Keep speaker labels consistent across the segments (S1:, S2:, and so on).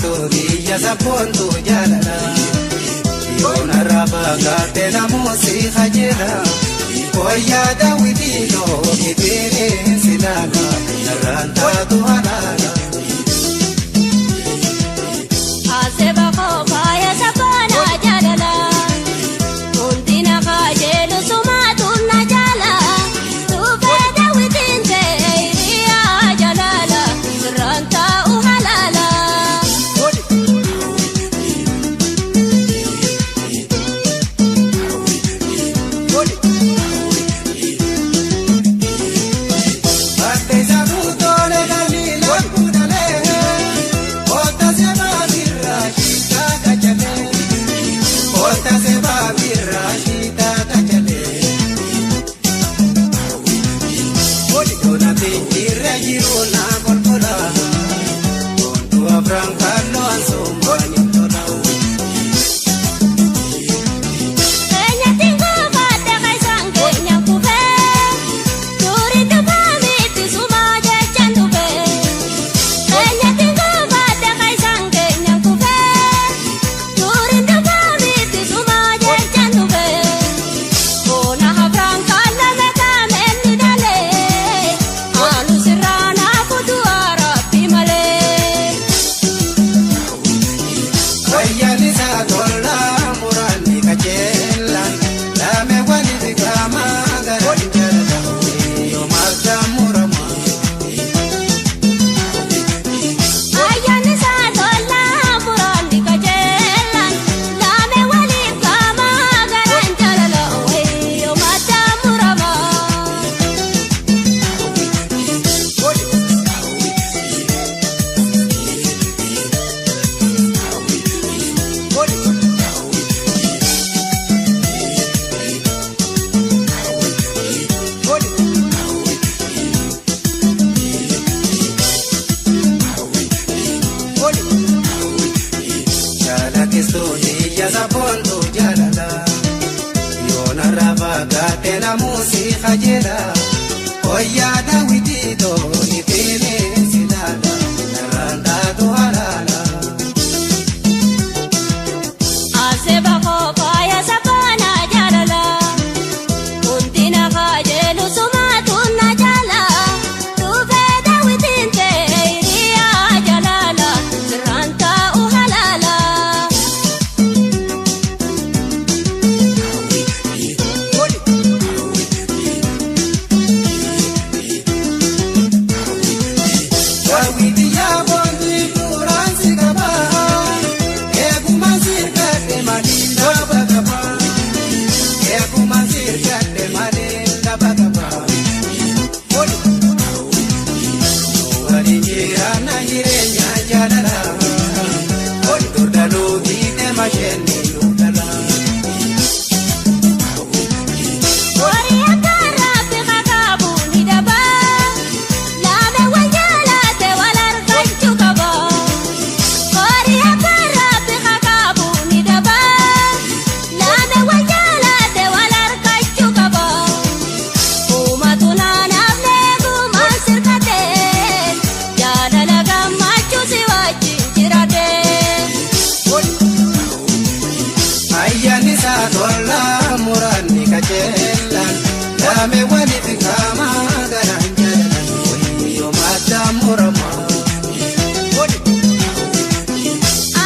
S1: Jaalakkistuuti yasaboontu jaalala. Yoona raba gaate namuusi hajjira. Wayyaa daawwitii looni silaala. Narraan taatu halaala.
S2: Aseba kofaaya sabaana jaalala. Hundina kajeelu sumaatu na jaala. Tuufee daawwitiin ta'e hiriyaa jaalala. Sirraan taa'u halaala.
S1: Baatteessa guutoole galii lakkuudhalee. Oota seebaa birraa shiitaa kachalee. Oota seebaa birraa shiitaa kachalee. Yoona tinjirra jiru na golgola. Boontuu afran kalloo ansoomaan tola.
S2: Keenyatti goofaadha keessaan keenya kufee. Tuuri tufaamitti sumaa jechaan dhufee. Keenyatti goofaadha keessaan keenya kufee. Tuuri tufaamitti sumaa jechaan dhufee. Boona hafraan kaalame kaameen ni dhalee. Haalu sirraa naafutu arabbi malee.
S1: Wayyaan isaa tola muraanni kajeelaan. Laame walitti qaama garaan jaalala. Yoomaata murama.
S2: Ayyaanni isaa tolaa muraanni kajeelaan laame waliif qaama garaan jaalala wayyoo madda muramaa.
S1: Jaalakkistuuti yasaboontu jaalala. Yoona raba gaate namuusi hajjira. Wayyaa daawwitii tooni fiinee silaala. Narraan taatu halaala.
S2: Aseba kofaaya sabaana jaalala. Hundina kajeelu sumaatu na jaala. Tuufee daawwitiin ta'e hiriyaa jaalala. Sirraan taa'u halaala.
S1: Daawwitii yaaboonti duraan si qaba. Eeguma sirgaadhe malee ndaba qaba. Eeguma sirgaadhe malee ndaba qaba. Waliin jiraanna jireenya jaalala. Durdaluu diidee masheenni nuudala.
S2: Horii akka raabbi kakaabu ni daba. Laame wal jaalate wal argachuu qaba. Horii akka raabbi kakaabu ni daba. Laame wal jaalate wal argachuu qaba. Uumatu naanaaf leegumaan sirkatee. Jaalala gammachuu si wajjin jiraatee.
S1: Ayyaanni isaa tola muraanni kajeelaan. Laame walitti qaama garaan jaalalan. Yoo madda murama.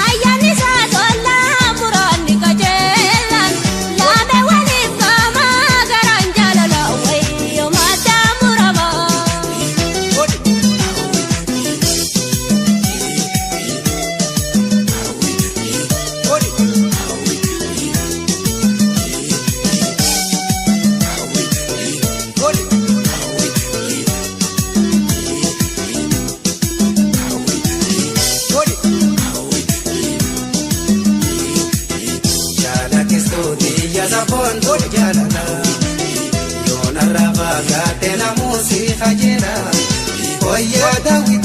S2: Ayyaanni isaa tolaa muraanni kajeelaan laame waliif qaama garaan jaalala wayyoo madda muramaa.
S1: Jaalakkistuuti yasaboontu jaalala. Yoona raba gaate namuusi hajjira. Wayyaa daawwitii.